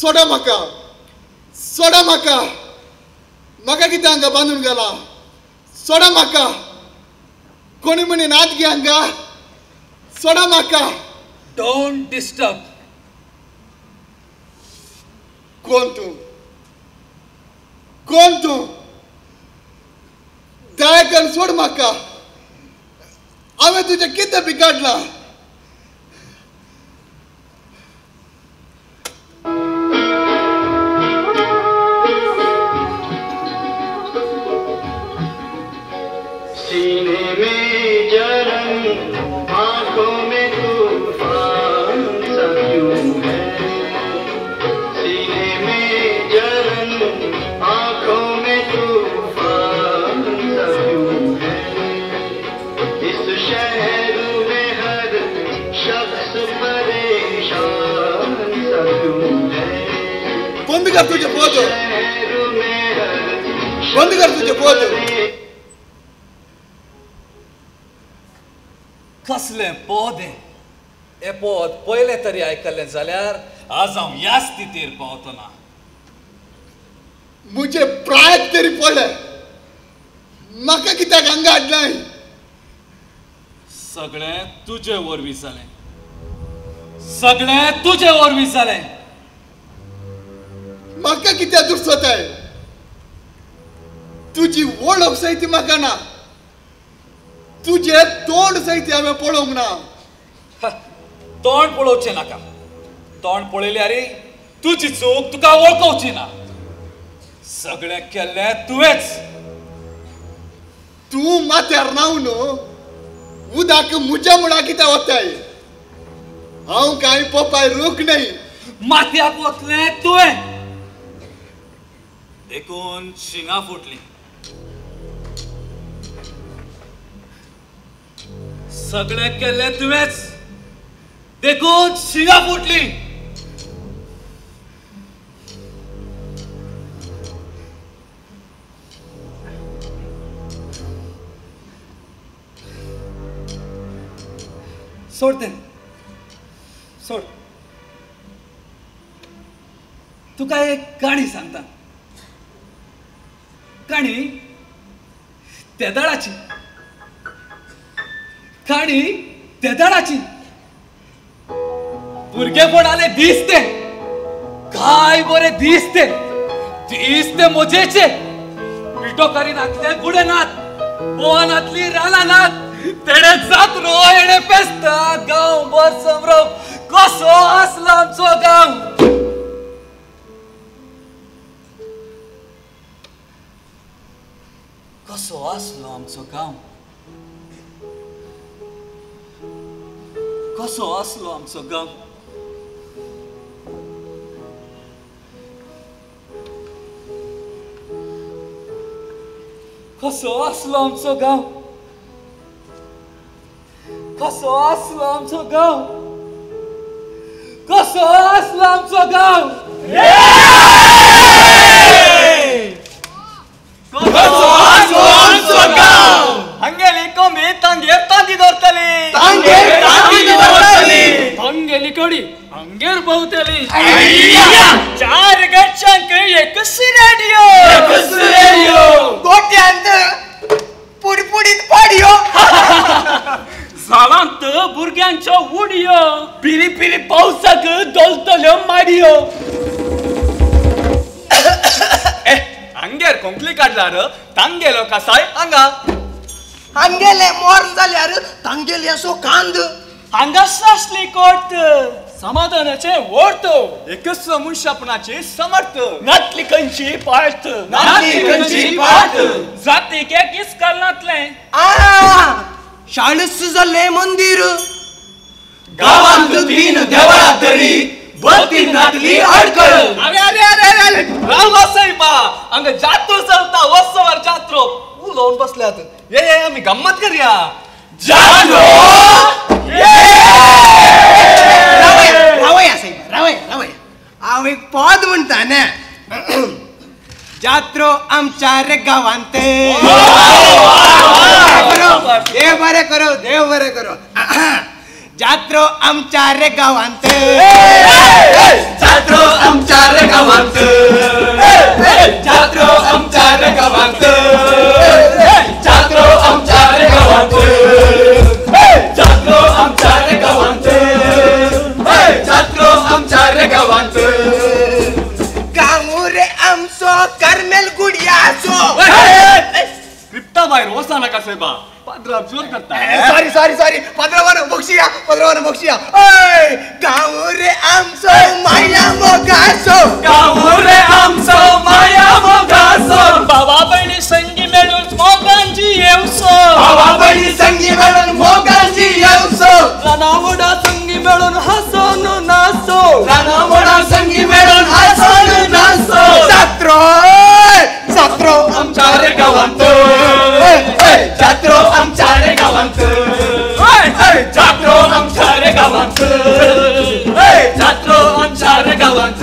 सोडा म्हाका, सोडा म्हाका, म्हाका कितें हांगा बांदून घाला? सोडा म्हाका, कोणी म्हणी नात गे हांगा, सोडा म्हाका. Don't disturb. कोण तूं? कोण तूं? दया कर, सोड म्हाका. हांवें तुजें कितें बिगाडलां? सीने में जलन, आंखों में तूफान सा क्यों है? सीने में जलन, आंखों में तूफान सा क्यों है? इस शहर में हर शख्स परेशान सा क्यों है? बंद कर तुझे पोत, बंद कर तुझे पोत. कसलें पद हें? हें पद पयलें तरी आयकल्लें जाल्यार आज हांव ह्या स्थितीर पावतो ना. म्हजे प्रायत तरी पडलें, म्हाका कित्याक हांगा हाडलें? सगळें तुजे वरवीं जालें, सगळें तुजे वरवीं जालें. म्हाका कित्याक दुसताय? तुजी वळख सयत म्हाका ना, तुजें तोंड सयत हांवें पळोवंक ना. तोंड पळोवचें नाका, तोंड पळयल्यार तुजी चूक तुका वळखोवची ना. सगळें केल्लें तुवेंच. तूं माथ्यार न्हावन उदक म्हज्या मुळा कित्याक वताय? हांव कांय पोपाय रूख न्हय. माथ्याक वतलें तुवें, देखून शिंगां फुटलीं. सगळें केल्लें तुवेंच, देखून शिंगां फुटलीं. सोड तें, सोड. तुका एक काणी सांगता, काणी तेदळाची, काणी तेदळाची. भुरगेपणाले दिसते काय बरे दिसते, दिसते मजेचे. पिटोकारी नातले गुडे नात, गोवा नातली रानां नात, तेणे जात्रो हेणे फेस्ता, गांव भर संभ्रम. कसो आसलो आमचो गांव. कसो आसलो आमचो गांव, कसो आसलो आमचो गांव. कसो आसलो आमचो गांव, कसो आसलो आमचो गांव, कसो आसलो आमचो गांव. कसो आसलो आमचो गांव. हांगेली कोंबी तांगेर तांदी दवरतली, तांगेर तांदी दवरतली, हांगेली कडी हांगेर भोंवतली. चार गच्चांक एकच रेडियो, एकच रेडियो, गोट्यांत पुडपुडीत पाडयो, झाडांत भुरग्यांच्यो उडयो, पिरी पिरी पावसाक धोलतल्यो माडयो. हांगेर खोंकली काडल्यार तांगेलो कसाय हांगा, हांगेले मोर जाल्यार तांगेले असो कांद, हांगा सासली कोर्त समाधानाचे वर्त, एकच मनशापणाचे समर्थ, नातली खंयची पार्थ, नातली खंयची पार्थ, जातीक एक इस्काल नातलें, शाळूच जाल्लें मंदीर, गांवांत तीन देवळां तरी बत्ती नातली अडकळ. अरे अरे अरे अरे राव साहेबा, हांगा जात्रो चलता, वसवर जात्रो उलोवन बसल्यात. ये ये आमी गम्मत करया. जात्रो रावया साहेब, रावया रावया. हांव एक पद म्हणटा न्ही. जात्रो आमच्या रे गांवांत, देव बरें करो, देव बरें करो. जात्रो आमच्या रे गावांत, जात्रो आमच्या रे गावांत, जात्रो आमच्या रे गावांत, जात्रो आमच्या रे गावांत, जात्रो आमच्या रे गावांत, जात्रो आमच्या रे गावांत. गांव रे आमचो कर्मेल गुडियाचो. क्रिप्टा बाहेर वसा नका साहेबा, पाद्राब जोर करता. सॉरी सॉरी सॉरी, पदरावान बक्षिया, पदरावान बक्षिया. ऐ गांव रे आमचो माया मोगाचो, गांव रे आमचो माया मोगाचो, बाबा बहिणी संगी मेळून मोगांची येवसो, बाबा बहिणी संगी मेळून मोगांची येवसो, रानावडा संगी मेळून हसोन नाचो, रानावडा संगी मेळून हसोन नाचो. जात्रो जात्रो आमच्या रे गावांत, जात्रो आमच्या रे गावांत, जात्रो आमच्या रे गावांत, जात्रो आमच्या रे गावांत.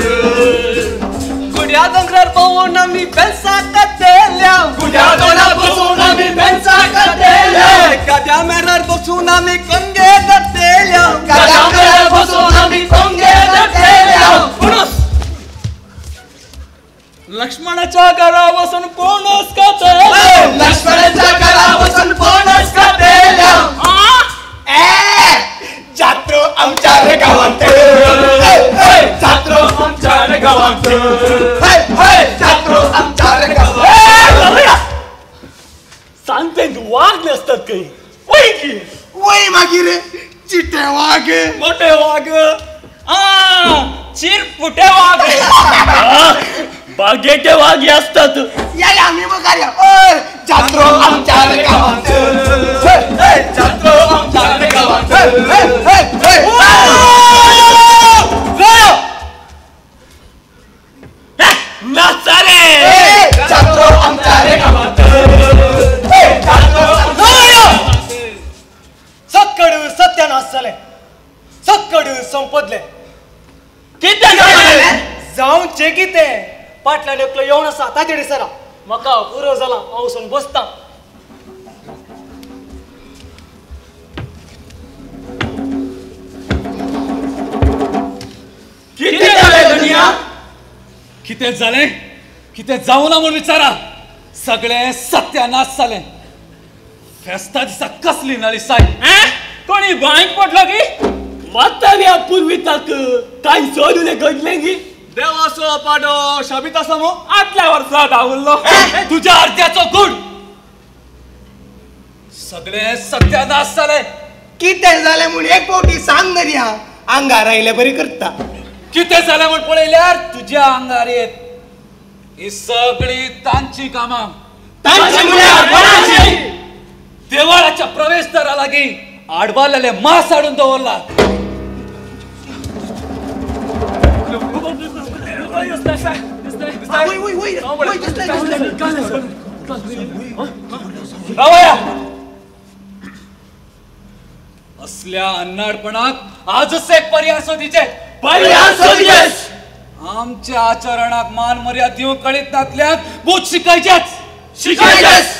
गुड्या दोंगरार बसून आमी बेलसा कातेल्या, गुड्या दोंगरार बसून आमी बेलसा कातेल्या, गाद्या मेरार बसून आमी कोंगे जातेल्या, गाद्या मेरार बसून आमी कोंगे जातेल्या. लक्ष्मणाच्या घरा वसून पणस खातेल्या, लक्ष्मणाच्या घरा वसून पणस खातेल्या. जात्रो आमच्या रे गावांत, जात्रो आमच्या रे गावांत, जात्रो आमच्या रे गावांत. सांगते वाग नसतात काही वय की वय मागीर चिटे वाग, मोठे वाग, चिरपुटे वाग, बागेटे वाग असतात. या या आम्ही मग जात्रो आमच्या रे गावांत, जात्रो आमच्या रे गावांत. नाचा रे जात्रो आमच्या रे गावांत. सक्कड सत्यानाश जालें, सक्कड संपदलें. कितें जालें? जावचें कितें, पाटल्यान एकलो येवन आसा ताजेर सरा म्हाका पुरो जाला, हांव वचून बसता. कितें जालें धनिया? कितें जालें? कितें जावं ना म्हूण विचारा, सगळें सत्यानाश जालें. फेस्ता दिसा कसली नळी साय, कोणी बांयक पडलो की म्हाताऱ्या पुर्विताक कांय सोडून घडलें की देवाचो पाडो शाबीत आसा मू, आदल्या वर्सा धांवल्लो तुज्या अर्द्याचो गुण. सगळें सत्यानाश जालें. कितें जालें म्हूण एक फावटी सांग नरिया, आंगार आयले बरी करता. कितें जालें म्हूण पळयल्यार तुज्या आंगार येत. ही सगळी तांची कामां, तांची म्हळ्यार कोणाची? देवळाच्या प्रवेशदारा लागीं आडवालेले मांस हाडून दवरला. रावया, असल्या अन्नाडपणाक आजच एक पर्याय सोदीचे. पर्याय सोदीचे. आमच्या आचरणाक मान मर्याद दिवंक कळीत नातल्याक बूट शिकायचेच, शिकायचेच.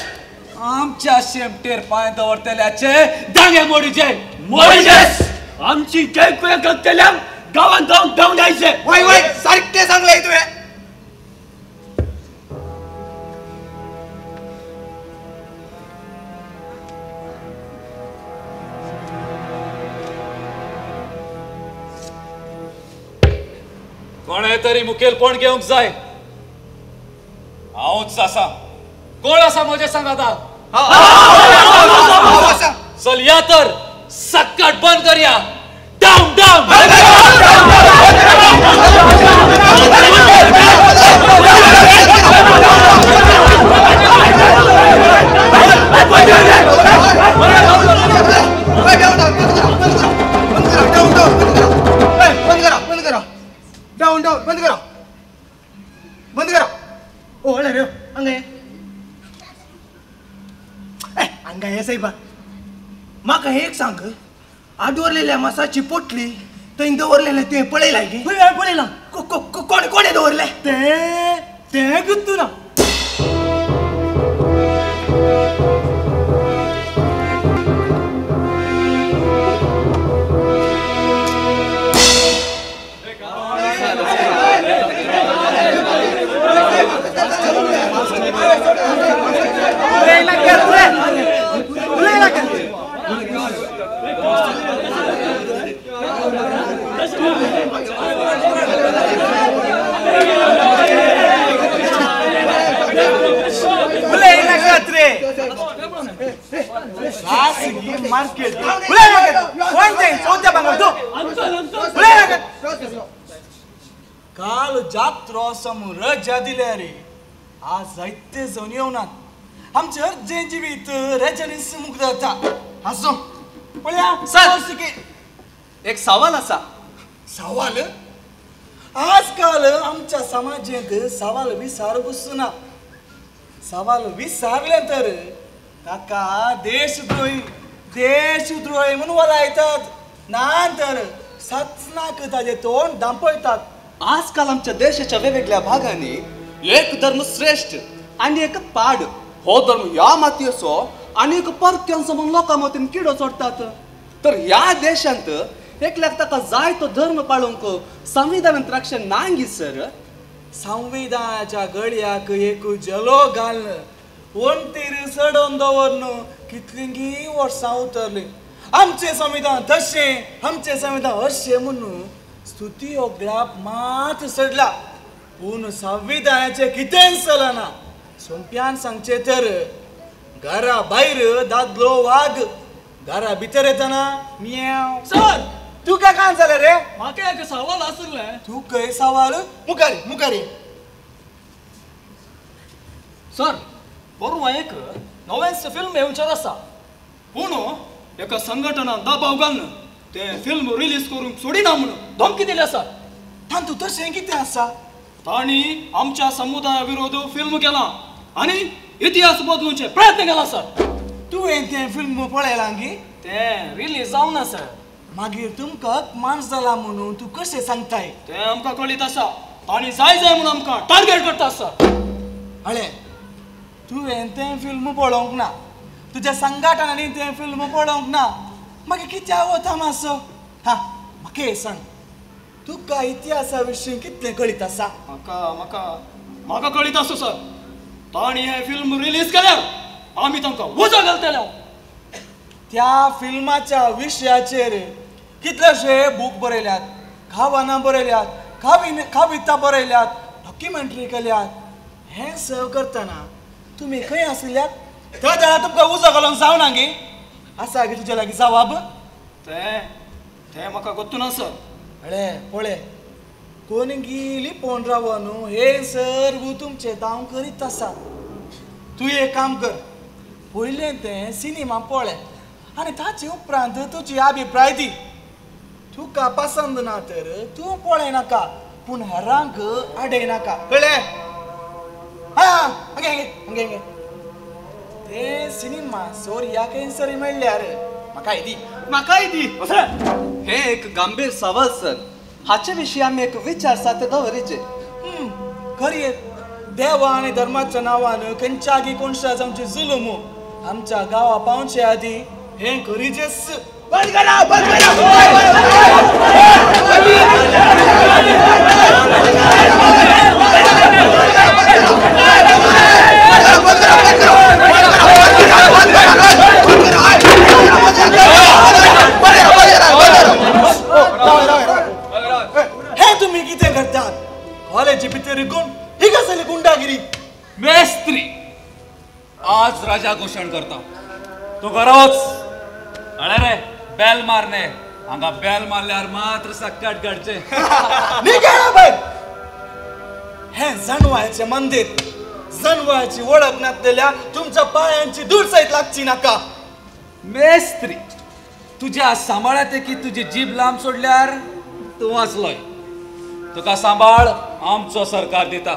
आमच्या शेमटेर पांय दवरतल्याचे दांगे मोडीचे, मोडीचेच. आमची केळकुळ्या करतल्यांक गांवांत धांवन धांवन जायचे. वय वय सारकें सांगलें तुवें. कोणें तरी मुखेलपण घेवंक जाय. हांवच आसा. कोण आसा म्हजे सांगाता? चल या तर सक्कट बंद करया. Down down. बंद करा, बंद करा, डाऊन डाऊन, बंद करा, बंद करा. ओ रे हांगा हांगा हे साहेबा, म्हाका एक सांग, आडवरलेल्या मासाची पोटली थंय दवरलेलें तुवें पळयलां की? पळयलां. कोण कोणें दवरलें तें? तें गुत्तू ना. उलय नाकात रे. खासगी मार्केट उलय नाकात. कोण ते चौथ्या भांगर तू उलय नाकात. काल जात्रो समूह रजा दिल्या रे. आज जायते जण येवनात. आमचे अर्जें जिवीत रजनीस मुक्त जाता. आसूं पळया सर एक सवाल आसा. सवाल? आजकाल आमच्या समाजेंत सवाल विसार बसूना. सवाल विसारलें तर ताका देशद्रोही देशद्रोही म्हणून वलायतात. ना तर सचनाक ताजें तोंड दांपयतात. आजकाल आमच्या देशाच्या वेगवेगळ्या भागांनी एक धर्म श्रेष्ठ आनी एक पाड हो धर्म ह्या मातयेचो आनी एक परक्यांचो म्हूण लोकां मतीन किडो चोडटात. तर ह्या देशांत एकल्याक ताका जाय तो धर्म पाळूंक संविधानांत रक्षण ना गी सर. संविधानाच्या गळयाक एक जलो घालून वणटीर चडोवन दवरून कितलींगी वर्सां उतरलीं. आमचें संविधान तशें आमचें संविधान अशें म्हणून स्तुती ओगळाप मात चडला. पूण संविधानाचें कितेंच चलना. सोंप्यान सांगचें तर घरा भायर दादलो वाग घरा भितर येतना म्याव. सर तुका काय जालें रे? म्हाका एक सवाल आशिल्लें. तुका सवाल? मुखार मुखार. सर परवां एक नवेंच फिल्म येवचें आसा. पूण एका संघटनान दबाव घालून तें फिल्म रिलीज करूंक सोडिना म्हणून धमकी दिली आसा. तातूंत तशें कितें आसा? तांणी आमच्या समुदाया विरोध फिल्म केलां आनी इतिहास बदलूचे प्रयत्न केला सर. तुवें तें फिल्म पळयलां गी? तें रिलीज जावना सर. मागीर तुमकां अपमान जाला म्हणून तूं कशें सांगताय? तें आमकां कळीत आसा. तांणी जाय जाय म्हणून आमकां टार्गेट करता सर. हळे तुवें तें फिल्म पळोवंक ना, तुज्या संघटनांनी तें फिल्म पळोवंक ना, मागीर कित्याक वता मातसो? हा म्हाका हें सांग, तुका इतिहासा विशीं कितलें कळीत आसा? म्हाका म्हाका म्हाका कळीत आसा सर. तांणी हें फिल्म रिलीज केल्यार आमी तांकां उजो घालतले. त्या फिल्माच्या विशयाचेर कितलेशे बूक बरयल्यात, कवनां बरयल्यात, कविता बरयल्यात, डॉक्युमेंटरी केल्यात. हें सगळें करतना तुमी खंय आशिल्ल्यात? त्या वेळार तुमकां उजो घालूंक जावना गी? आसा गी तुजे लागीं जवाब? तें तें म्हाका गोत्तू ना सर. अळे पळय कोण गी लिपोवन रावन हें सर्व तुमचें दाव करीत आसा. तूं एक काम कर, पयलें तें सिनेमा पळय आनी ताचे उपरांत तुजी अभिप्राय दी. तुका पसंद ना तर तूं पळय नाका, पूण हेरांक आडय नाका. कळ्ळें? हा हांगे हांगे हांगे हांगे ते सिनेमा सोर्या केन्सरी मेळ्ळ्यार म्हाकाय दी. म्हाकाय दी. हें एक गंभीर सवाल सर. हाचे विशीं आमी एक विचार सात दवरिचे. खरी देवा आनी धर्माच्या नांवान खंयच्या कोणशा आमची जुलूम आमच्या गांवा पावचे आदी हें खरीचेच. बंद करा बंद करा. हे तुम्ही कितें करतात? कॉलेजी भितर गुण ही कसली गुंडागिरी? मेस्त्री आज राजा घोशण करता. तूं घरा वच. अळे रे बेल मारने. हांगा बेल मारल्यार मात्र सक्काट घडचे. निघा भायर. हें जनवायाचें मंदीर. जनवायाची वळख नासलेल्या तुमच्या पायांची दूर सयत लागची नाका. मेस्त्री तुज्या सांबाळ्यात की तुजी जीब लांब सोडल्यार तूं वाचलोय. तुका सांबाळ आमचो सरकार दिता.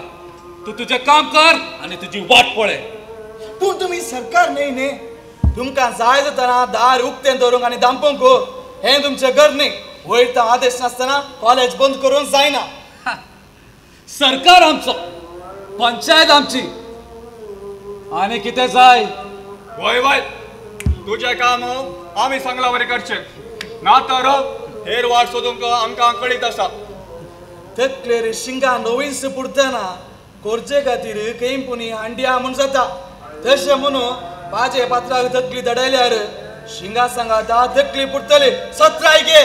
तूं तुजें काम कर आनी तुजी वाट पळय. पूण तुमी सरकार न्हय न्ही. तुमकां जाय जातना दार उक्तें दवरूंक आनी दामपूंक हें तुमचें घर न्ही. वयर आदेश नासतना कॉलेज बंद करूंक जायना. सरकार आमचो, पंचायत आमची, आनी कितें जाय? वय वय तुजें काम आमी सांगला वरी करचें, ना तर हेर वाट सोदूंक आमकां कळीत आसा. तकलेर शिंगां नवींच पुरतना कोरचे खातीर खंय पुणी हांड्या म्हूण जाता. तशें म्हणून पाजे पात्राक तकली दडयल्यार शिंगा सांगाता तकली पुरतली. सत्राय गे.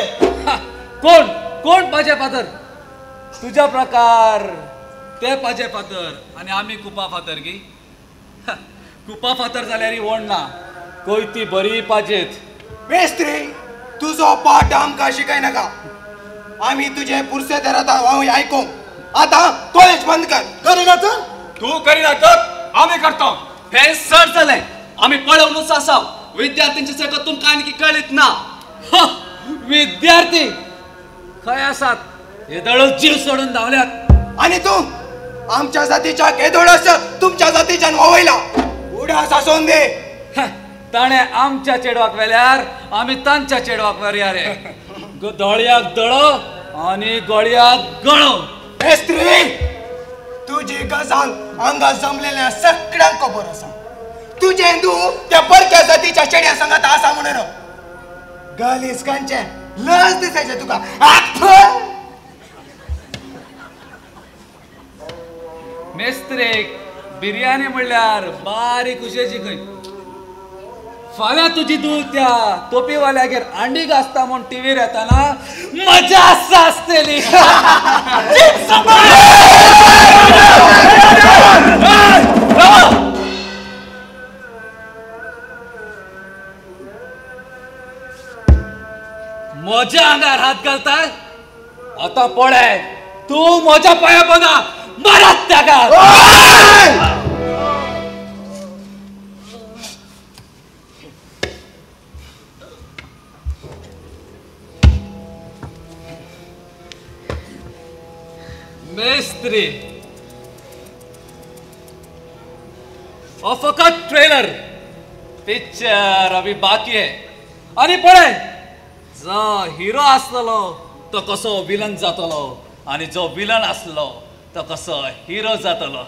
कोण कोण पाजे फातर? तुज्या प्रकार ते पाजे फातर आनी आमी कुपा फातर की? कुपा फातर जाल्यार वण ना, कोयती बरी पाजेत. मेस्त्री, तुजो पाठ आमकां शिकयनाका. आमी तुजे पुरसे धरात आयकूंक. आतां कॉलेज बंद कर. करिना तर तूं करिना तर आमी करता. हें चड जालें. आमी पळोवनूच आसा. विद्यार्थ्यांचे सगळं तुमकां आनी कळीत ना. विद्यार्थी खंय आसात? येदोळ जीव सोडून धांवल्यात. आनी तूं आमच्या जातीच्या केदोळस तुमच्या जातीच्यान वळयला. उडास आसोन दे. ताणें आमच्या चेडवाक व्हेल्यार आमी तांच्या चेडवाक व्हरया रे. दोळयाक दोळो आनी गळयाक गळो. मेस्त्री, तुजी गजाल हांगा जमलेल्या सगळ्यांक खबर आसा. तुजें तूं त्या परक्या जातीच्या चेड्या सांगात आसा म्हणून गलीस खंयचें लज दिसायचें तुका. मेस्त्रेक बिर्याणी म्हणल्यार बारीक खुशेची खंय. फाल्यां तुजी दूद त्या तोपीवाल्यागेर अंडी घासता म्हूण टिवीर येताना मजा आसता आसतली. म्हज्या आंगार हात घालताय? आतां पळय तूं म्हज्या पांया पोंदा मारात ताका. मेस्त्री, हो फकत ट्रेलर, पिक्चर अभी बाकी है. आनी पळय जो हिरो आसलो तो कसो विलन जातलो आनी जो विलन आसलो तो कसो हिरो जातलो.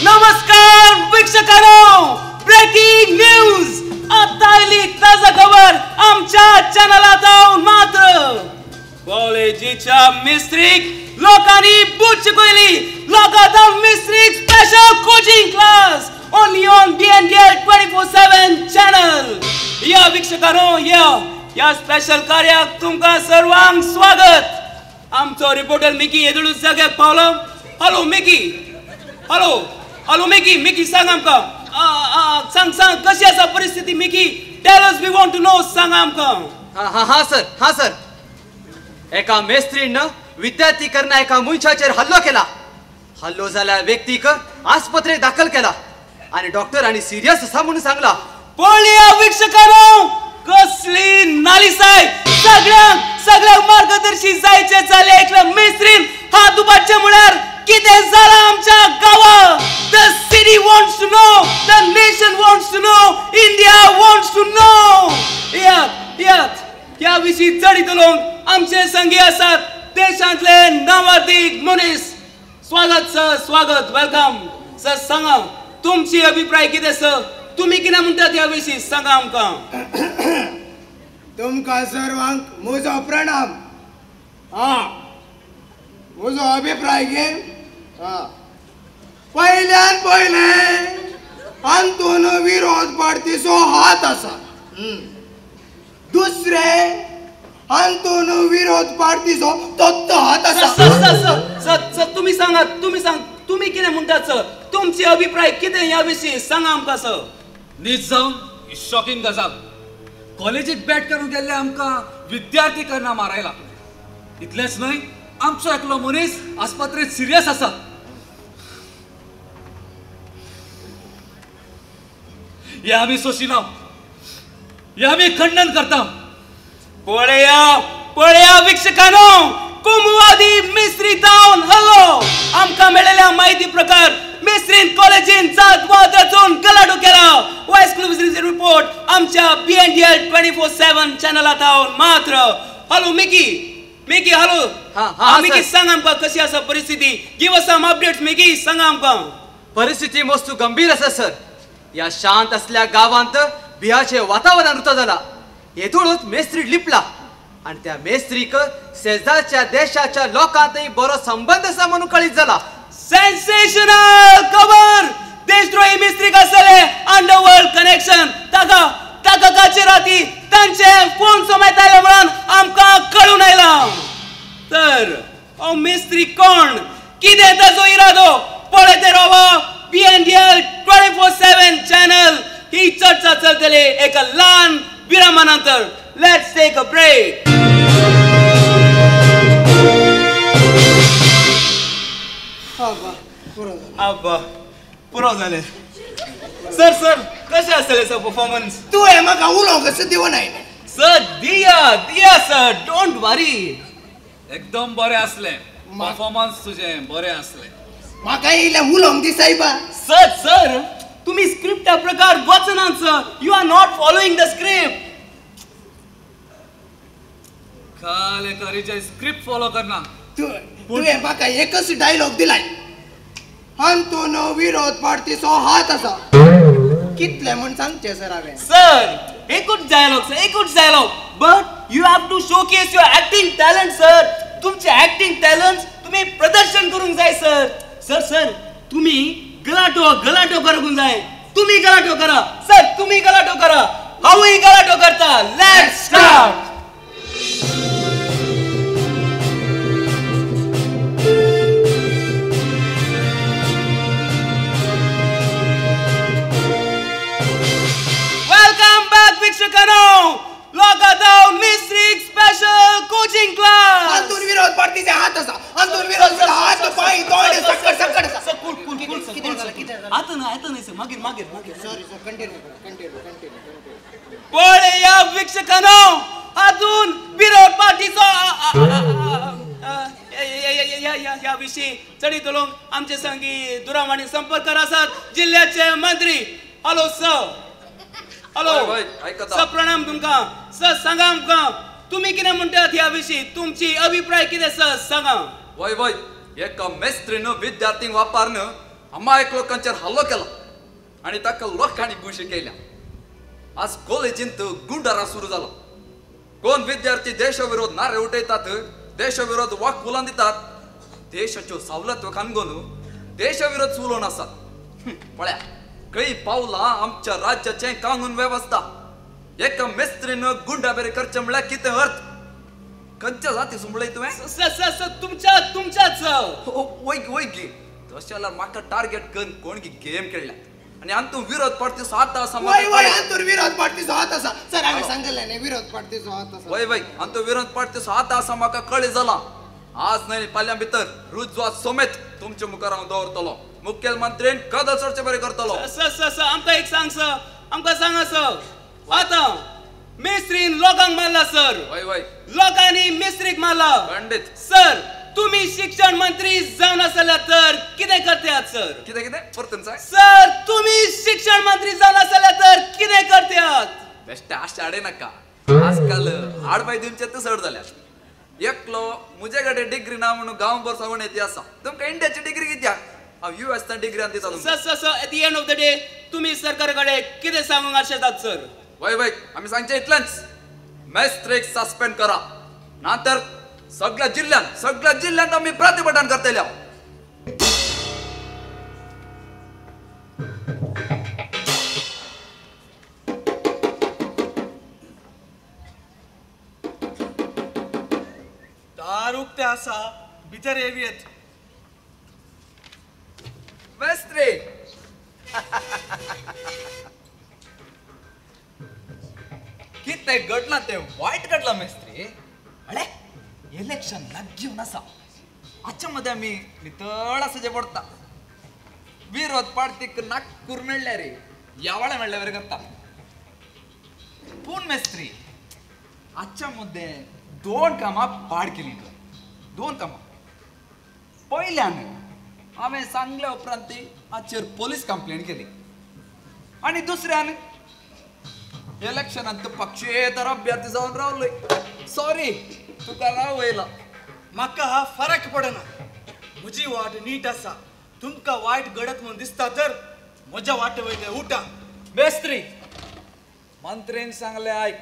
नमस्कार वीक्षकांनो, ब्रेकिंग न्यूज. आता आयली ताजा खबर आमच्या चॅनलांत मात्र. कॉलेजीच्या मिस्त्रीक लोकांनी बूट शिकयली. लोकांत मिस्त्रीक special coaching class only on BNDL 24/7 channel. या वीक्षकांनो, या ह्या स्पेशल कार्याक तुमकां सर्वांक स्वागत. आमचो रिपोर्टर मिकी येदोळूच जाग्याक पावलो. Hello Mickey, hello hello Mickey. Mickey सांग आमकां, सांग सांग कशी आसा परिस्थिती Mickey? Tell us, we want to know. सांग आमकां. हां हां सर, हां सर. एका मेस्त्रीन विद्यार्थी करना एका मनशाचेर हल्लो केला. हल्लो जाल्या व्यक्तीक आस्पत्रेक दाखल केला आनी डॉक्टरांनी सिरियस आसा म्हणून सांगला. पळया वीक्षकांनो, कसली नालिसाय. सगळ्यांक सगळ्यांक मार्गदर्शी जायचे जाले एकल्या मेस्त्रीन हात उबारचे म्हळ्यार कितें जालां आमच्या गांवांत? The city wants to know, the nation wants to know, India wants to know. येयात येयात, ह्या विशीं चड उलोवंक आमचे संगी आसात देशांतले नावादीक मनीस. स्वागत सर, स्वागत, welcome sir. सांगा तुमची अभिप्राय कितें सर? तुमी कितें म्हणटात ह्या विशीं सांगा आमकां. तुमकां सर्वांक म्हजो प्रणाम. आं, म्हजो अभिप्राय घे. पयल्यान पयलें अंतून विरोध पार्टीचो हात आसा. दुसरें अंतून विरोध पार्टीचो तत्तो हात आसा. सर सर तुमी सांगात, तुमी सांग, तुमी कितें म्हणटात सर? तुमचे अभिप्राय कितें ह्या विशीं सांगा आमकां सर. नीज जावन शॉकिंग गजाल. कॉलेजीक बॅट करून गेल्ले आमकां विद्यार्थी करना मारायला. इतलेंच न्हय, आमचो एकलो मनीस आस्पत्रेंत सिरियस आसा. हे आमी सोशिना, हे आमी खंडन करता. पळया पळया वीक्षकांनो, कोमुवादी मिस्त्री जावन हल्लो. आमकां मेळिल्ल्या माहिती प्रकार मिस्त्रीन कॉलेजीन जात वाद रचून गलाटो केला. एक्सक्लुझिव्ह रिपोर्ट आमच्या BNDL 24/7 चॅनलांत मात्र. Hello Mickey, Mickey hello. हां मिकी सांग आमकां कशी आसा परिस्थिती. Give us some updates Mickey, सांगा आमकां. परिस्थिती मस्तू गंभीर आसा सर. ह्या शांत असल्या गांवांत भियाचें वातावरण रुता जाला. हेतूनच मेस्त्री लिपला. आनी त्या मेस्त्रीक शेजारच्या देशाच्या लोकांतय बरो संबंद आसा म्हणून कळीत जाला. सेन्सेशनल खबर! देशद्रोही मिस्त्रीक आसले अंडरवर्ल्ड कनेक्शन. ताका ताका काचे राती तांचे फोन समेत आयले म्हणून आमकां कळून आयलां. तर हो मिस्त्री कोण, कितें ताचो इरादो, पळयत रावा BNDL 24/7 channel. ही चर्चा चलतली एका ल्हान विरामा नंतर. Let's take a break. आब्बा पुरो जालें. सर सर कशें आसलें सर परफॉर्मन्स? तुवें म्हाका उलोवंक कसो दिवं नाय. सर दिया दिया सर, don't वरी. एकदम बरें आसलें परफॉर्मन्स तुजें, बरें आसलें. म्हाका इल्लें उलोवंक दी सायबा. सर सर तुम्ही स्क्रिप्टा प्रकार वचनात sir. You are not following the script. काल एका स्क्रिप्ट फॉलो करना. तुवें म्हाका एकच डायलॉग दिलाय, अंतून विरोध पार्टीचो हात आसा. कितले म्हण सांगचें सर हांवें? सर एकूच डायलॉग सर, एकूच dialogue. But you have to showcase your acting talent sir. तुमचे ऍक्टिंग टॅलंट तुम्ही प्रदर्शन करूंक जाय सर. सर सर तुम्ही गलाटो गलाटो करूंक जाय. तुम्ही गलाटो करा सर, तुम्ही गलाटो करा, हांवूय गलाटो करता. Let's start. लोकादाव special coaching class. अंतून विरोध पार्टीचे हात आसा, अंतून विरोध हात पांय तोंड सकट सकट आसा. Sir cool cool cool sir, कितें जालें कितें जालें? आतां न्हय आतां न्हय सर, मागीर मागीर मागीर. Sorry sir, continue continue continue. पळया वीक्षकांनो, अजून विरोध पार्टीचो ह्या विशीं चडीत उलोवंक आमचे संगी दूरवाणी संपर्क आसात जिल्ल्याचे मंत्री. Hello sir. Hello sir, प्रणाम तुमकां. सर सांगा आमकां तुमी कितें म्हणटात ह्या विशीं, तुमची अभिप्राय कितें सर सांगा. वय वय, एका मेस्त्रीन विद्यार्थींक वापरून अमायक लोकांचेर हल्लो केला आनी ताका लोकांनी गुशी केल्या. आज कॉलेजींत गुंडारा सुरू जाला. कोण विद्यार्थी देशविरोध नारे उठयतात, देशविरोध वाक उलोवन दितात, देशाच्यो सवलत खानगोन देशविरोध उलोवन आसात. पळया खंय पावला आमच्या राज्याचें कानून वेवस्था. एका मेस्त्रीन गुंडाबेरी करचें म्हळ्यार कितें अर्थ? खंयच्या जाती सुंबळय तुवें? सर सर तुमच्या तुमच्याच. वय वय गे, तशें जाल्यार म्हाका टार्गेट करून कोण गेम खेळ्ळ्या आनी अंतू विरोध पार्टीचो हात आसा. वय वय, अंतूर विरोध पार्टीचो हात आसा सर. हांवें सांगलें न्ही विरोध पार्टीचो हात आसा. वय वय, अंतू विरोध पार्टीचो हात आसा म्हाका कळी जाला. आज न्हय फाल्यां भितर रुजवात समेत तुमचे मुखार हांव दवरतलो. मुख्यमंत्रीन कदल सोडचे बरें करतलो. सर सर सर आमकां एक सांग सर, आमकां सांगा सर, आतां मिस्त्रीन लोकांक मारला सर. वय वय, लोकांनी मिस्त्रीक मारला. खंडीत सर, तुम्ही शिक्षण मंत्री जावन आसल्यार तर कितें करतात सर? कितें कितें परतून सांग. सर तुम्ही शिक्षण मंत्री जावन आसल्यार तर कितें करतात? बेश्टे आशा हाडय नाका. आजकाल आडबाय दिवचे ते चड जाल्यात. एकलो मुजे कडेन डिग्री ना म्हणून गांवभर सांगून येते आसा. तुमकां इंडियाची डिग्री कित्याक? हांव US degree आनी दिता तुमकां. Sir sir sir, at the end of the day तुम्ही सरकार कडेन कितें सांगूंक आशेतात सर? वय वय, आमी सांगचें इतलेंच, मेस्त्रीक सस्पेंड करा, ना तर सगळ्या जिल्ल्यांत सगळ्या जिल्ल्यांत आमी प्रतिभटन करतले. दार उक्तें आसा, भितर येवयेत. मेस्त्री कितें घडलां तें वायट घडलां मेस्त्री. अळे इलेक्शन लागीं आसा, हाच्या मदें आमी नितळ आसचें पडटा. विरोध पार्टीक नागपूर मेळ्ळ्या रे, यावाळे मेळ्ळ्या बरें करता. पूण मेस्त्री हाच्या मदें दोन कामां पाड केलीं तुवें, दोन कामां. पयल्यान हांवें सांगल्या उपरांत हाचेर पोलीस कंप्लेन केली आनी दुसऱ्यान इलेक्शनांत पक्षेतर अभ्यर्थी जावन रावलोय. सॉरी तुका रावयला. म्हाका हा फरक पडना, म्हजी वाट नीट आसा. तुमकां वायट घडत म्हूण दिसता तर म्हज्या वाटे वयले उठा. मेस्त्री मंत्रीन सांगलें आयक,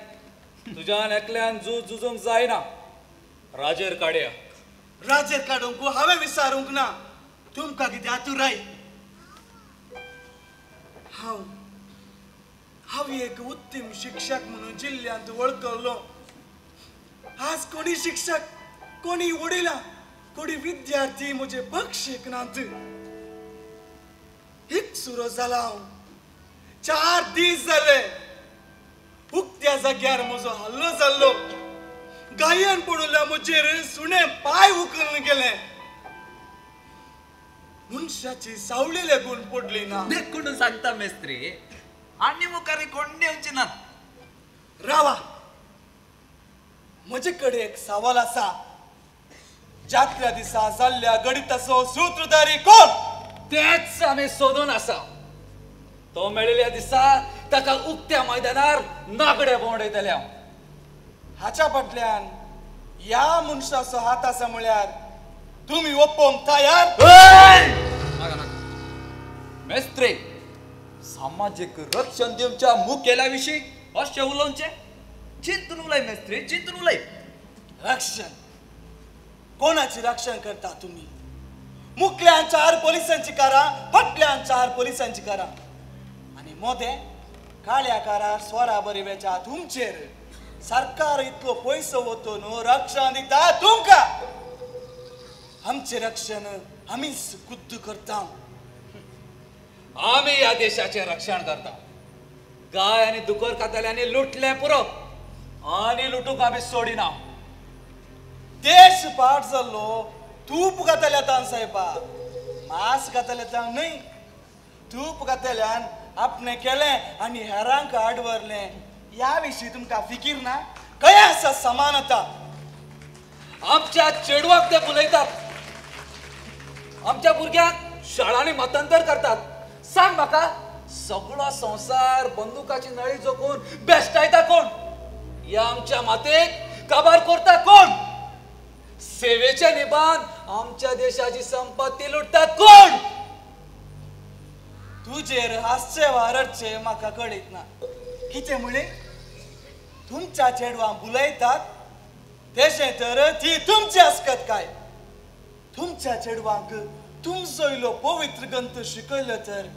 तुज्यान एकल्यान झूज झुजूंक जायना. राजेर काडया. राजेर काडूंक हांवें विचारूंक ना. तुमकां कितें आतुराय? हांव हांव एक उत्तम शिक्षक म्हणून जिल्ल्यांत वळखल्लो. आज कोणी शिक्षक, कोणी वडिलां, कोणी विद्यार्थी म्हजे बक्षीक नात. एक सुरो जाला हांव. 4 दीस जाले उक्त्या जाग्यार म्हजो हल्लो जाल्लो. गायन पडुल्ल्या म्हजेर सुणे पांय उखलून गेले. मनशाची सावळी लागून पडली ना. देखून सांगता मेस्त्री, आनी मुखार कोण येवची ना. रावा, म्हजे कडेन एक सवाल आसा. जात्र्या दिसा जाल्ल्या गणिताचो सूत्रधारी कोण? तेच आमी सोदून आसा. तो मेळिल्ल्या दिसा ताका उक्त्या मैदानार नागडे भोंवडयतले हांव. हाच्या फाटल्यान ह्या मनशाचो हात आसा म्हळ्यार तुमी ओपोवंक तयार? नाका नाका मेस्त्री, सामाजीक रक्षण दिवच्या मुखेल्या विशीं अशें उलोवचें? चिंतून उलय मेस्त्री, चिंतून उलय. रक्षण? कोणाची रक्षण करता तुमी? मुखल्यान 4 पोलिसांची कारां, फाटल्यान 4 पोलिसांची कारां, आनी मोदें काळ्या कारार स्वरा बरी वेच्या तुमचेर सरकार इतलो पयसो वतून रक्षण दिता तुमकां. आमचें रक्षण आमीच खुद्द करता. आमी ह्या देशाचें रक्षण करता. गाय आनी दुकर खातल्यांनी लुटलें पुरो, आनी लुटूंक आमी सोडिना. देश पाट जाल्लो तूप घातल्या तान साहेबा, मांस घातल्या तान न्हय. तूप घातल्यान आपणें केलें आनी हेरांक आड व्हरलें. ह्या विशीं तुमकां फिकीर ना? खंय आसा समानता? आमच्या चेडवाक ते फुलयतात, आमच्या भुरग्यांक शाळांनी मतांतर करतात. सांग म्हाका, सगळो संवसार बंदुकाची नळी जोखून बेश्टायता कोण? ह्या आमच्या मातेक काबार करता कोण? सेवेच्या निबान आमच्या देशाची संपत्ती लुटतात कोण? तुजेर हासचे वा रडचे म्हाका कळीत ना. कितें म्हणलें? तुमच्या चेडवांक बुलयतात तशें तर ती तुमची आसकत काय? तुमच्या चेडवांक तुमचो इलो पवित्र ग्रंथ शिकयलो तर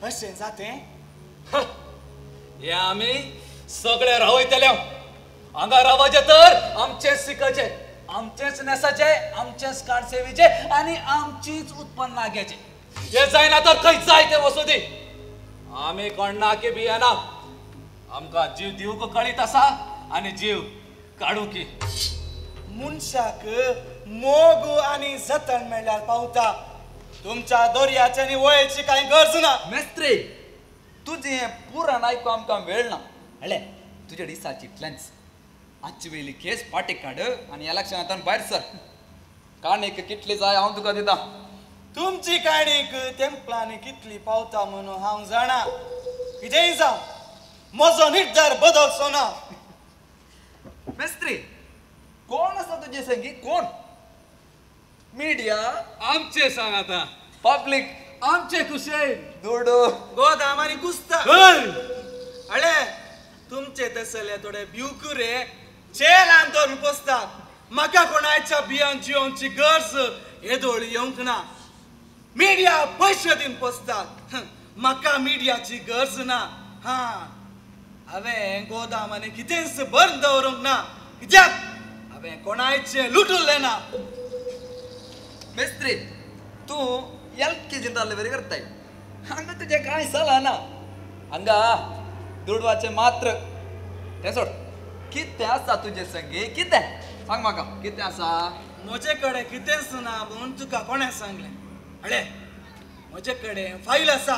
अशें जातें? हे आमी सगळे रावयतले. हांगा रावचें तर आमचेंच शिकचें, आमचेंच न्हेसाचें, आमचेंच काडसेवीचें आनी आमचीच उत्पन्नां घेचें. हें जायना तर खंय जाय तें वचूं दी. आमी कोणाक भियेना. आमकां जीव दिवंक कळीत आसा आनी जीव काडूंक. मनशाक मोग आनी जतन मेळ्ळ्यार पावता. तुमच्या दोरयाची आनी वळेची कांय गरज ना. मेस्त्री, तुजें हें पुराण आयकूंक आमकां वेळ ना. हळे तुज्या दिसाची प्लॅन्स आजची वयली केस पाटीक काड आनी इलेक्शनांतल्यान भायर सर. काणीक कितली जाय हांव तुका दिता. तुमची काणीक तेंपलांनी कितली पावता म्हणून हांव जाणा. कितेंय जावं, म्हजो निर्धार बदलचो ना. मेस्त्री, कोण आसा तुजे संगी? कोण? मिडिया आमचे सांग आतां, पब्लीक आमचे कुशेन, दुडू, गोदाम आनी कुस्ता. अळे तुमचे तसले थोडे भिवकुरे जेलान धरून पोसतात. म्हाका कोणाच्या बियान जियोवची गरज येदोळ येवंक ना. मिडिया पयशे दिवन पोसतात, म्हाका मिडियाची गरज ना. हा, हांवें गोदाम आनी कितेंच बंद दवरूंक ना, कित्याक हांवें कोणायचें लुटुल्लें ना. मेस्त्री, तूं एल के जींत आहले बरी करताय. हांगा तुजें कांय चलना. हांगा दुडवाचें मात्र. तें सोड, कितें आसा तुजे संगी? कितें सांग म्हाका, कितें आसा? म्हजे कडेन कितेंच ना म्हणून तुका कोणें सांगलें? अळे म्हजे कडेन फायल आसा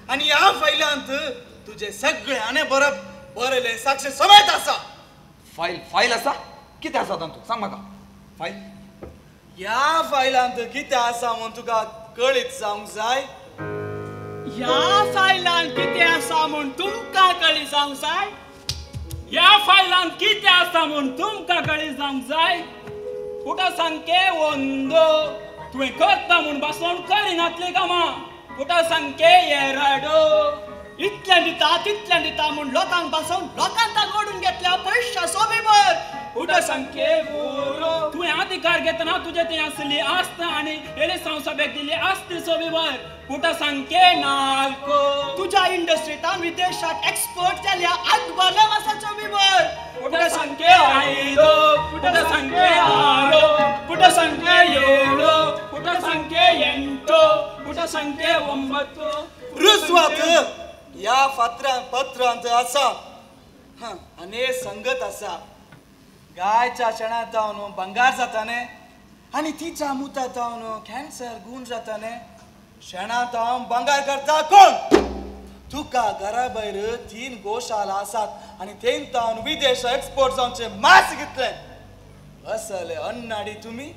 आनी ह्या फायलांत तुजें सगळें आनी बरप बरयलें साक्ष समेत आसा. फायल? फायल आसा? कितें आसा तातूंत सांग म्हाका. फायल? ह्या फायलांत कितें आसा म्हूण तुका कळीत जावंक जाय. ह्या फायलांत कितें आसा म्हूण तुमकां कळीत जावंक जाय. ह्या फायलांत कितें आसा म्हूण तुमकां कळीत जावंक जाय. पुटा सामकें वंदो तुवें करता म्हूण भाशण करिनातलीं कामां. पुटा सामकें येराडो. इतल्यान दिता तितल्यान दिता म्हूण लोकांक बसोवन लोकांक ओडून घेतल्या पयशाचो बिबर. पुटसंख्ये ಮೂರು. तुवें अधिकार घेतना तुजे थंय आसली आस्त आनी एलेसांव सभेक दिल्ली आस्तीचो विवर. पुटसंख्ये 4. तुज्या इंडस्ट्रींत विदेशाक एक्सपोर्ट जाल्या आगबाल्या मासाचो विवर. पुटसंख्ये 5. पुटसंख्ये 6. पुटसंख्ये 7. पुटसंख्ये 8. पुटसंख्ये 9. रुजवात ह्या फातरां पत्रांत आसा आनी संगत आसा. गायच्या शेणांत जावन भंगार जाता न्ही आनी तिच्या मुतांत जावन कॅन्सर गूण जाता न्ही. शेणांत हांव भंगार करता कोण? तुका घरा भायर 3 गोशाला आसात आनी थंय हांव विदेश एक्सपोर्ट जावचे मास घेतले. असले अन्नाडी तुमी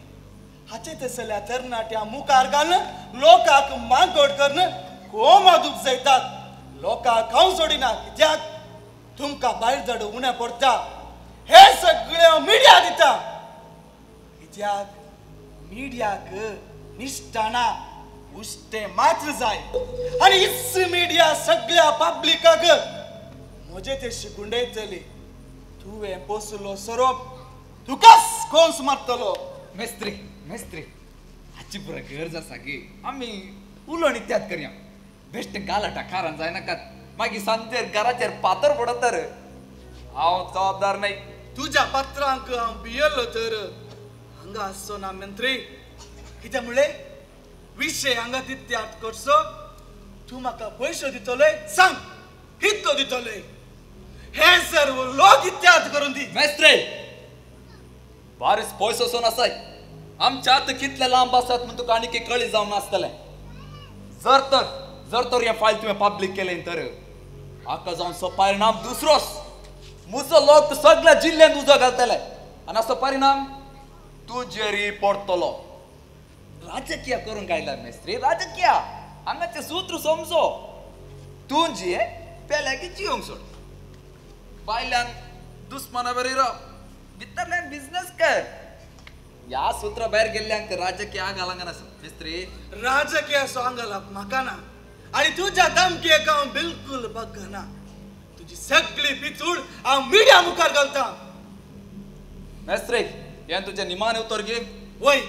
हाचे तसल्या तरणाट्या मुखार घालून लोकांक मागोड करून कोमा दूप जायतात. लोकांक खावंक सोडिना कित्याक तुमकां भायर धाडू उणें पडटा. हे सगळे मिडिया दिता कित्याक मिडियाक निश्ठाना उश्टे मात्र जाय आनी हीच मिडिया सगळ्या पब्लिकाक म्हजे ते गुंडयतली. तुवें पोसलो सोरोप तुकाच कोन्स मारतलो. मेस्त्री मेस्त्री हाची पुरो गरज आसा गे आमी उलोवणी त्यात करया. बेश्ट गालाटा कारण जायनाकात मागीर सांजेर घराचेर पातर पडत तर हांव जबाबदार न्हय. तुज्या पत्रांक हांव भियेल्लो तर हांगा आसचो ना मंत्री. कितें म्हणलें? विशय हांगा तित्यात करचो. तूं म्हाका पयशे दितले सांग कितलो दितले? हे सर्व लोक इत्याद करून दी. मेस्त्री बारीस पयसो असो नासाय आमच्या आतां कितले लांब आसात म्हूण तुका आनी कळी जावन नासतलें. जर तर हें फायल तुवें पब्लीक केलें तर हाका जावचो परिणाम दुसरोच. मुजो लोक सगळ्या जिल्ल्यांत उजो घालतले आनी असो परिणाम तुजेर पडटलो. राजकीय करूंक आयला मेस्त्री राजकीय. हांगाचें सूत्र समजो. तूं जिये पेल्याकी जियोंक सोड. भायल्यान दुस्माना बरी राव भितरल्यान बिजनेस कर. ह्या सूत्रा भायर गेल्ल्यांक राजकीय आंग घालंक नासा मेस्त्री. राजकीय असो आंग घालप म्हाका ना आनी तुज्या धमकेक हांव बिलकुल बगना. तुजी सगळी पिचूड हांव मिडिया मुखार घालता. मेस्त्री हें तुजें निमाणें उतर घे. वय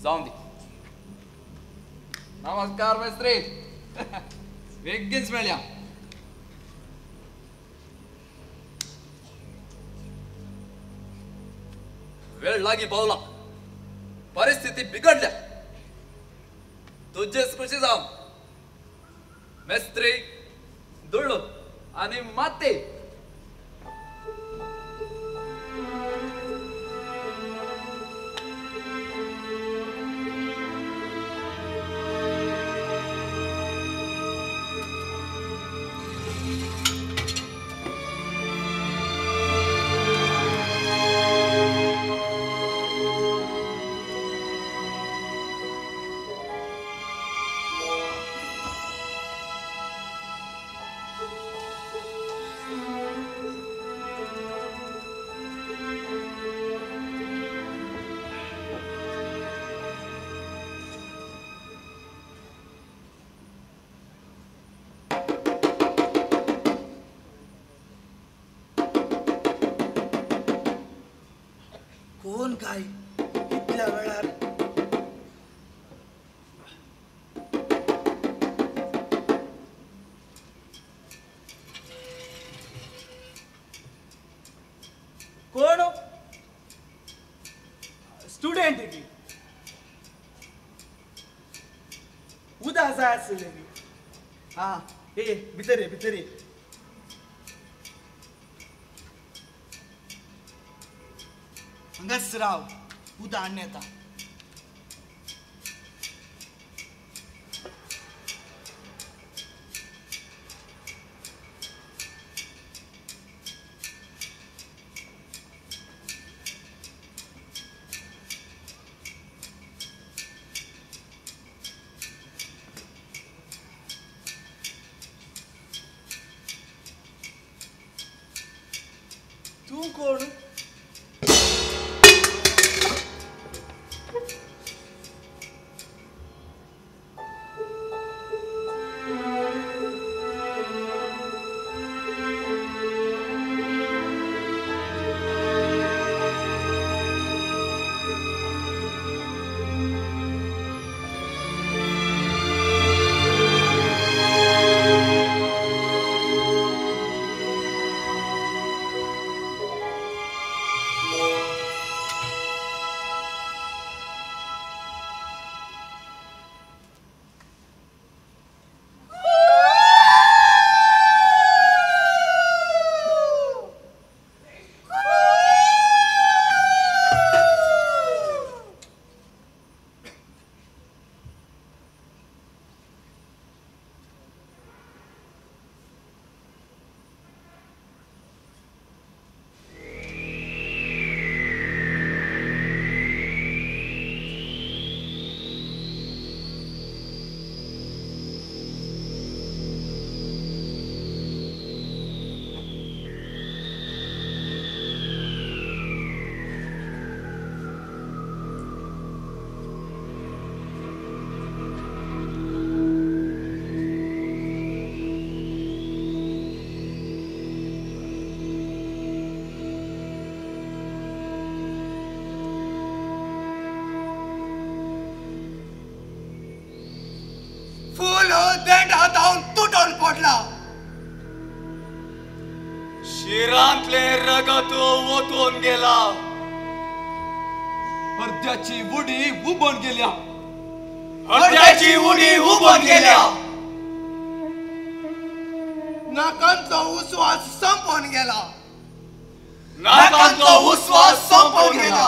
जावं दी. नमस्कार मेस्त्री. बेगीनच मेळया. वेळ लागीं पावला. परिस्थिती बिगडल्या. तुजेच खुशी जावं मेस्त्री दुडू आनी माती. कोण काय इतल्या वेळार? कोण स्टुडंट की उदा जाय आसले. हा ए भितर ये भितर ये. हांगाच राव उदा हाडून येता. तूं कोण? देंडा धांवन तुटून पडला. शिरांतले रगत ओतून गेला. अर्ध्याची उडी उबून गेल्या. अर्ध्याची उडी उबून गेल्या. नाकांचो उस्वास संपून गेला. नाकांचो उस्वास संपून गेला.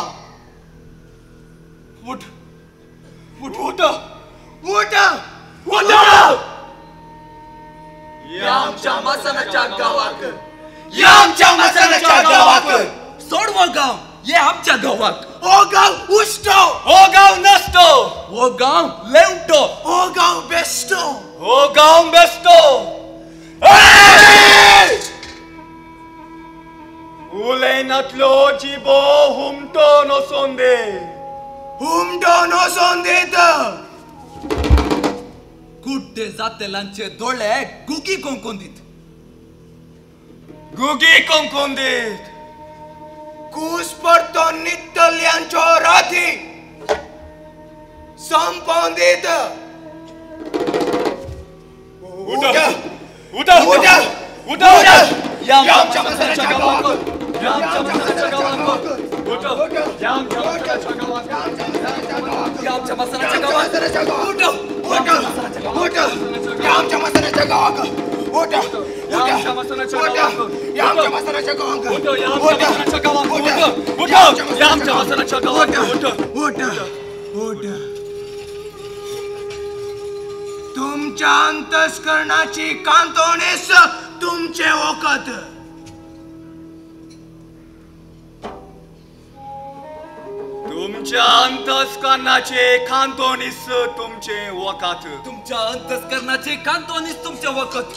उठ उठ उठ उठ उठ. या आमच्या मसनाच्या गावाक, या आमच्या मसनाच्या गावाक सोडवो गाव, ये आमच्या गावाक. ओ गाव उश्टो, ओ गाव नसतो, ओ गाव लेवटो, ओ गाव बेस्टो, ओ गाव बेस्टो. उलयनातलो जिबो हुमटो नसोन दे, हुमटो नसोन देत. कुड्डे जातेलांचे दोळे गुगी कोंकोन दीत, गुगी कोंकोन दीत. कूस पडतो नित्तल्यांचो राती संपोवन दीत. उठ उठ उठ उठ. या आमच्या मसनाच्या गावाक, या आमच्या मसनाच्या गावाक उठ, या आमच्या मसनाच्या गावाक, या आमच्या मसनाच्या गावाक उठ उठ उठ. या आमच्या मसनाच्या गावाक उठ, या आमच्या मसनाच्या गावाक, या आमच्या मसनाच्या गावाक उठ, या आमच्या मसनाच्या गावाक उठ, उठ, या आमच्या मसनाच्या गावाक उठ, उठ उठ. तुमच्या अंतस्करणाची कांतोणीस तुमचे वखद. तुमच्या अंतस्करणाचे कांतोणीस तुमचे वखद. तुमच्या अंतस्करणाचे कांतोणीस तुमचे वखद.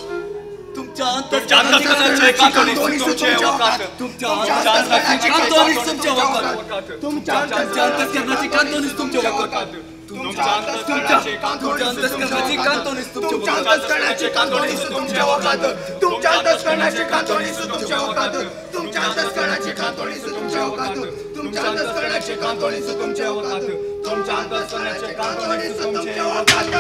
तुमच्या अंतस्करणाचे कांतोणीस तुमचे वखद. तुमच्या अंतस्करणाचे कांतोणीस तुमचे वखद. तुमच्या अंतस्करणाचे कांतोणीस तुमचे वखद. तुमच्या अंतस्करणाचे कांतोणीस तुमच्या अंतस्करणाचे कांतोणीस तुमचे वखद. तुमच्या अंतस्करणाचे कांतोणीस तुमचे वखद. तुमच्या अंतस्करणाचे कांतोणीस तुमचे वखद. तुमच्या अंतस्करणाचे कांतोणीस तुमचे वखद. तुमच्या अंतस्करणाचे कांतोणीस तुमचे वखद.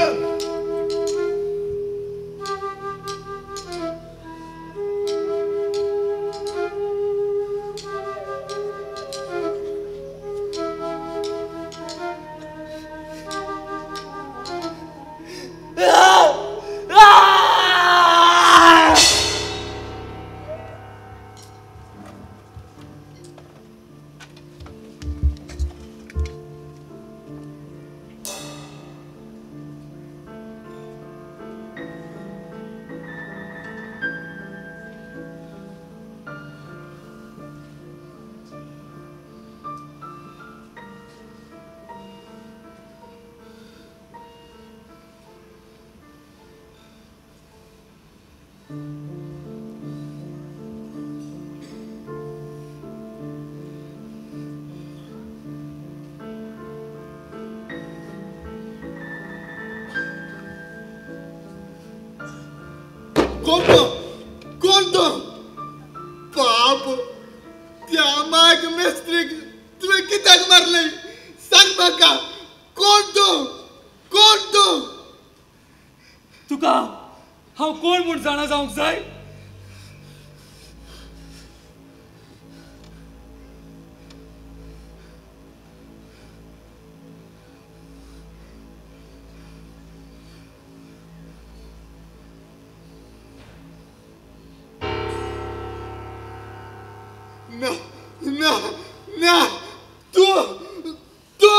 कोण तो पाप त्या माग मेस्त्रीक तुवें कित्याक मारले सांग म्हाका. कोण तो, कोण तो? तुका हांव कोण म्हूण जाणा जावंक जाय? ना ना ना, तू तू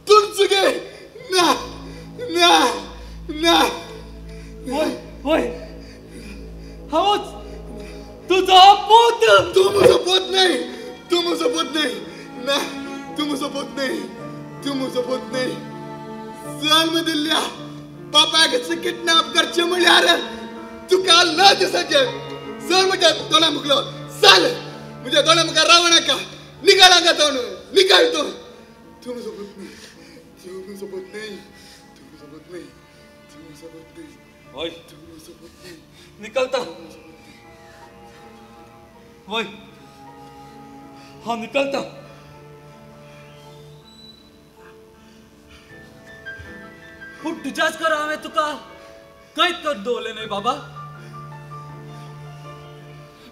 तुमचे ना ना ना. वय वय, हांवच तुजो पूत. तूं म्हजो पूत न्हय, तूं म्हजो पूत न्हय. ना, तूं म्हजो पूत न्हय, तूं म्हजो पूत न्हय. जल्म दिल्ल्या बापायक किडनॅप करचें म्हळ्यार तुका लज दिसाचें. चल म्हज्या दोळ्या मुखलो, चल म्हज्या दोळ्या मुखार रावं नाका. निकाल हांगा जावन, निकाल तूं. तूं म्हजो पूत न्हय, तूं म्हजो पूत न्हय, तूं म्हजो पूत न्हय, तूं म्हजो पूत न्हय. वय, तूं म्हजो पूत न्हय. निकलता. वय, हांव निकलता. पूण तुज्याच घरा हांवें तुका कैद कर दवरलें न्हय बाबा.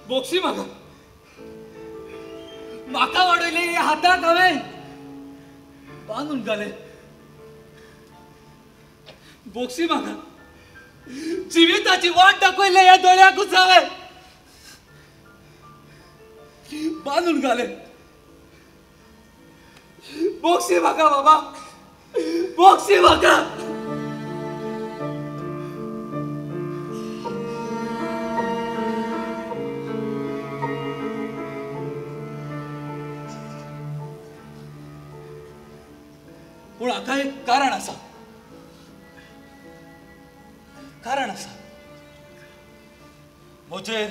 बोक्षी म्हाका, म्हाका वाडयले हाताक हांवें बांदून घाले. बोक्षी म्हाका, जिविताची वाट दाखयले ह्या दोळ्याकूच हांवें बांदून घाले. बोक्षी म्हाका बाबा, बोक्षी म्हाका. पूण हाका एक कारण आसा, कारण आसा. म्हजेर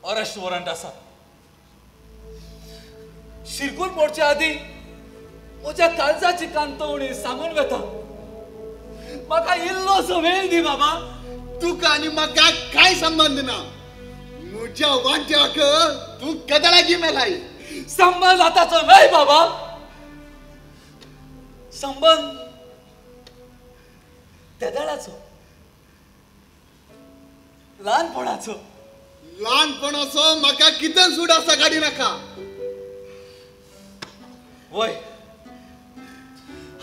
अरेस्ट वॉरंट आसा. शिरकून पडचे आदीं म्हज्या काळजाची कांतवणी सांगून वता. म्हाका इल्लोसो वेळ दी बाबा. तुका आनी म्हाका कांय संबंद ना. म्हज्या वांट्याक तूं कदळागी मेलाय. संबंद आतांचो न्हय बाबा, संबंद तेदळाचो, ल्हानपणाचो. ल्हानपणाचो म्हाका कितें सूड आसा काडी नाका. वय,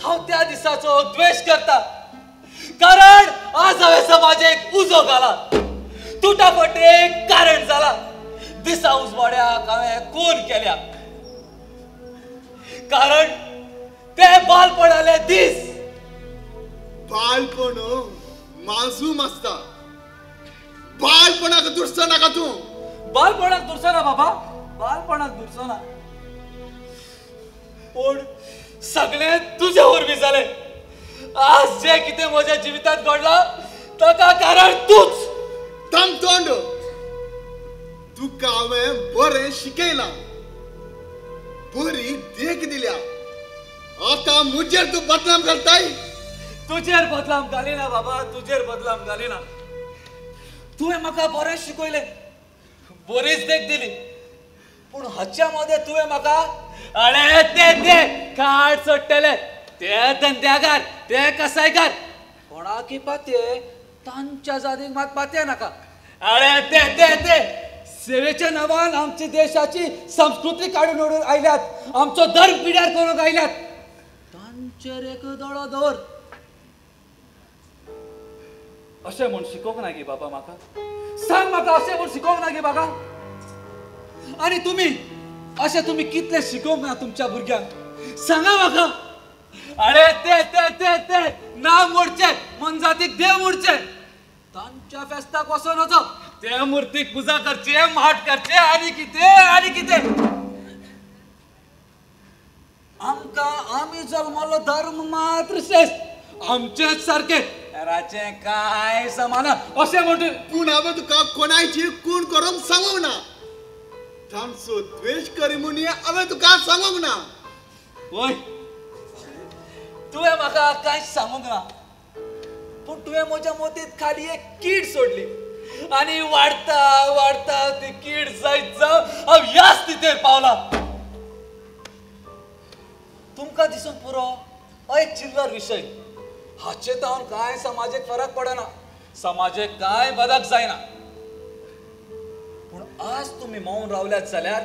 हांव त्या दिसाचो द्वेश करता, कारण आज हांवें समाजेक उजो घाला, तुटाफटेक कारण जाला. दिसा उजवाड्याक हांवें खून केल्या, कारण ते बालपणाले दीस. बालपण माजूम आसता. बालपणाक दुरसो नाका तूं. बालपणाक दुरसो ना बाबा, बालपणाक दुरसो ना. पूण सगळें तुजे वरवीं जालें. आज जें कितें म्हज्या जिवितांत घडलां ताका कारण तूंच. थांब तोंड. तुका हांवें बरें शिकयलां, बरी देख दिल्या, आतां म्हजेर तूं बदनाम घालताय. तुजेर बदनाम घालिना बाबा, तुजेर बदनाम घालिना. तुवें म्हाका बरें शिकयलें, बरीच देख दिली, पूण हाच्या मदें तुवें म्हाका अळे ते ते काड सोडटले, ते धंद्यागार, ते कसायगार, कोणाकी पातये तांच्या जादीक मात पातये नाका. अळे ते ते ते सेवेच्या नांवान आमच्या देशाची संस्कृती काडून उडोवन आयल्यात, आमचो धर्म पिड्यार करूंक आयल्यात, तांचेर एक दोळो दवर. अशें म्हूण शिकोवंक ना गे बाबा म्हाका, सांग म्हाका, अशें म्हूण शिकोवंक ना गे बाबा. आनी तुमी अशें तुमी कितलें शिकोवंक ना तुमच्या भुरग्यांक, सांगा म्हाका. अरे ते ते ते ते नांव मोडचे, मनजातीक देव मोडचे, तांच्या फेस्ताक वचोन वचो, ते मुर्तीक पुजा करचे, माट करचे, आनी कितें आनी कितें. आमकां आमी जल्मलो धर्म मात्र श्रेश्ठ, आमचेच सारकें, हेराचें कांय समाना अशें म्हणटा. पूण हांवें तुका कोणायची खूण करूंक सांगूंक ना, तांचो द्वेश करी म्हूण हांवें तुका सांगूंक ना. वय, तुवें म्हाका कांयच सांगूंक ना, पूण तुवें म्हज्या मतींत खाली एक कीड सोडली आनी वाडता वाडता ती कीड जायत जावन हांव ह्या स्थितीर पावला. तुमकां दिसून पुरो हो एक चिल्लर विशय, हाचे तावन कांय समाजेक फरक पडना, समाजेक कांय बदक जायना. पूण आज तुमी मौन रावल्यात जाल्यार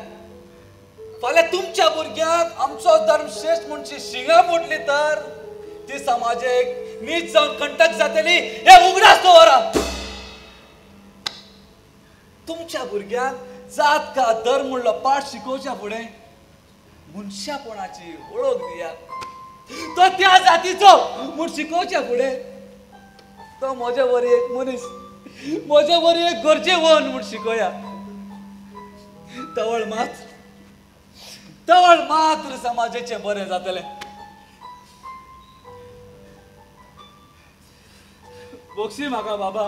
फाल्यां तुमच्या भुरग्यांक आमचो धर्म श्रेश्ठ म्हणची शिंगां मोडली तर ती समाजेक नीच जावन कंटक जातली हे उगडास दवरा. तुमच्या भुरग्यांक जात का धर्म म्हणलो पाठ शिकोवच्या फुडें मनशापणाची वळख दियात. तो त्या जातीचो म्हूण शिकोवच्या फुडें तो म्हजे वरी एक मनीस, म्हजे वरी एक गरजेवन म्हूण शिकोया. तवळ मात्र, तवळ मात्र समाजाचें बरें जातलें. बोक्षी म्हाका बाबा,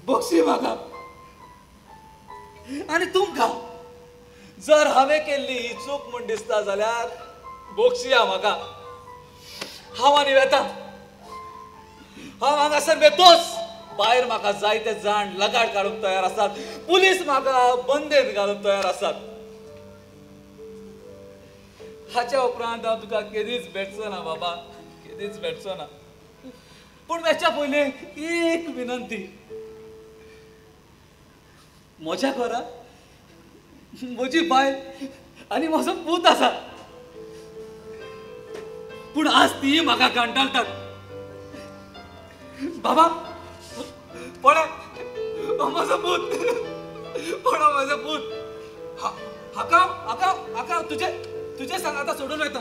बोक्षी म्हाका. आनी तुमकां जर हांवें केल्ली ही चूक म्हूण दिसता जाल्यार बोक्षिया म्हाका. हांव आनी वेता, हांव हांगासर वेतोच. भायर म्हाका जायते जाण लगाड काडूंक तयार आसात, पुलीस म्हाका बंदेत घालूंक तयार आसात. हाच्या उपरांत हांव तुका केदीच भेटचो ना बाबा, केदीच भेटचो ना. पूण वेच्या पयलीं एक विनंती, म्हज्या घरा म्हजी बायल आनी म्हजो पूत आसा, पूण आज ती म्हाका कंटाळटात. बाबा पळय म्हजो पूत, पळय म्हजो पूत, हाका हाका हाका तुजे तुजे सांगाता सोडून वयता.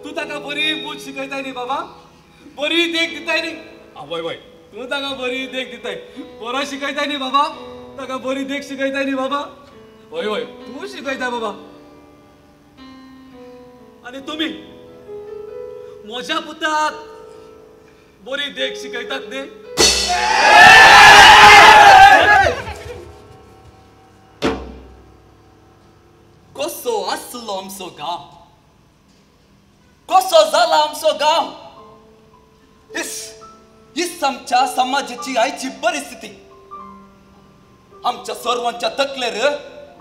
तूं ताका बरी बूद शिकयताय न्ही बाबा, बरी देख दिताय न्ही. आवय वय, तूं ताका बरी देख दिताय, बरो शिकयताय न्ही बाबा, ताका बरी देख शिकयताय न्ही बाबा. हय हय, तूं शिकयता बाबा. आनी तुमी म्हज्या पुताक बरी देख शिकयतात न्ही. कसो आसलो आमचो गांव, कसो जाला आमचो गांव. हीच आमच्या समाजाची आयची परिस्थिती. आमच्या सर्वांच्या तकलेर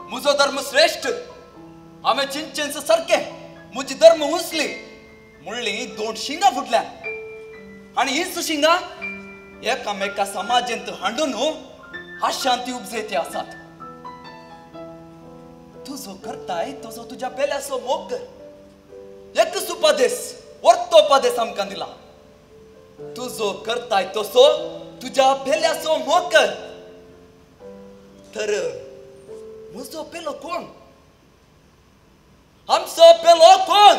म्हजो धर्म श्रेश्ठ, हांवें चिंचेंच सारकें म्हजी धर्म उंचली म्हणली दोन शिंगां फुटल्या आनी हीच शिंगां एकामेका समाजेंत हांडून अशांती उपजयती आसात. तुजो करताय तसो तुज्या पेल्याचो मोग कर. एकच उपदेश, वर्तो उपदेश आमकां दिला, तुजो करताय तसो तुज्या पेल्याचो मोग कर. तर म्हजो पेलो कोण, आमचो पेलो कोण?